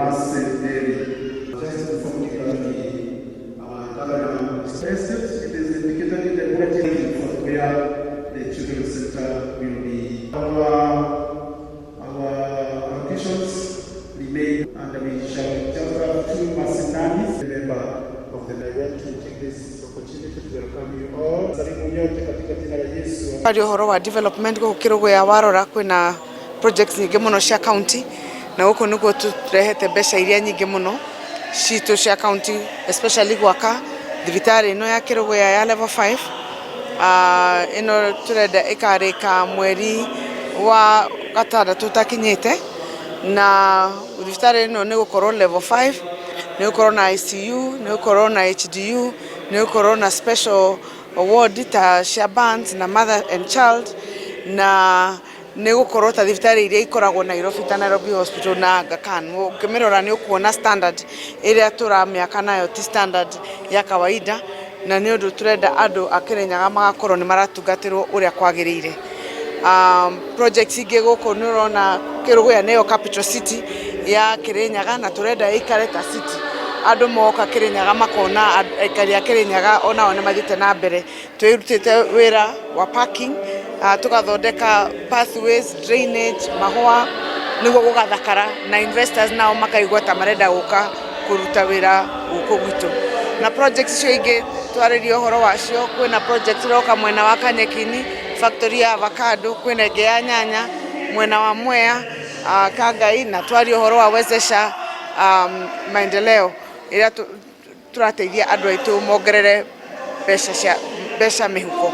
Blessed Mary. Just informed that the our governor is tested. It is indicated in the bulletin for where the children's center will be. Our allocations remain, and we shall just have two Masinani, the member of the. I want to take this opportunity to welcome you all. Salimu nyote katika jina la Yesu. Kwaria ũhoro wa development gũkũ Kĩrũgũya, warora kwĩna projects nyingĩ mũno cia county, na gũkũ nĩkuo tũrehete mbeca iria nyingĩ mũno citũ cia county, especially gwaka thibitarĩ ĩno ya Kĩrũgũya ya level 5. Ĩno tũrenda ĩkarĩka mweri wa gatandatũ ũtakinyĩte, na thibitarĩ ĩno nĩ gũkorwo level 5, nĩ gũkorwo na ICU, nĩ gũkorwo na HDU, nĩ gũkorwo na special ward ta cia burns na mother and child, na nĩ gũkorwo ta thibitarĩ iria ikoragwo Nairobi, ta Nairobi Hospital na Aga Khan. Ũngĩmĩrora nĩ ũkuona standard ĩrĩa tũramĩaka nayo ti standard ya kawaida, na nĩ ũndũ tũrenda andũ a Kĩrĩnyaga magakorwo nĩ maratungatĩrwo ũrĩa kwagĩrĩire. Projects ingĩ gũkũ, nĩ ũrona Kĩrũgũya nĩyo capital city ya Kĩrĩnyaga, na tũrenda ĩikare ta city. Andũ moka Kĩrĩnyaga makona aikari a Kĩrĩnyaga onao nĩ mathiĩte na mbere. Twĩrutĩte wĩra wa parking, tũgathondeka pathways, drainage, mahũa, nĩguo gũgathakara na investors nao makaigua ta marenda gũka kũruta wĩra gũkũ gwitũ. Na projects icio ingĩ twarĩria ũhoro wacio, kwĩna project ĩroka mwena wa Kanyekini, factory ya avocado, kwĩna ĩngĩ ya nyanya mwena wa Mwea, Kangai, na twaria ũhoro wa Wezesha Maendeleo ĩrĩa tũrateithia andũ aitũ mongerere mbeca cia mbeca mĩhuko.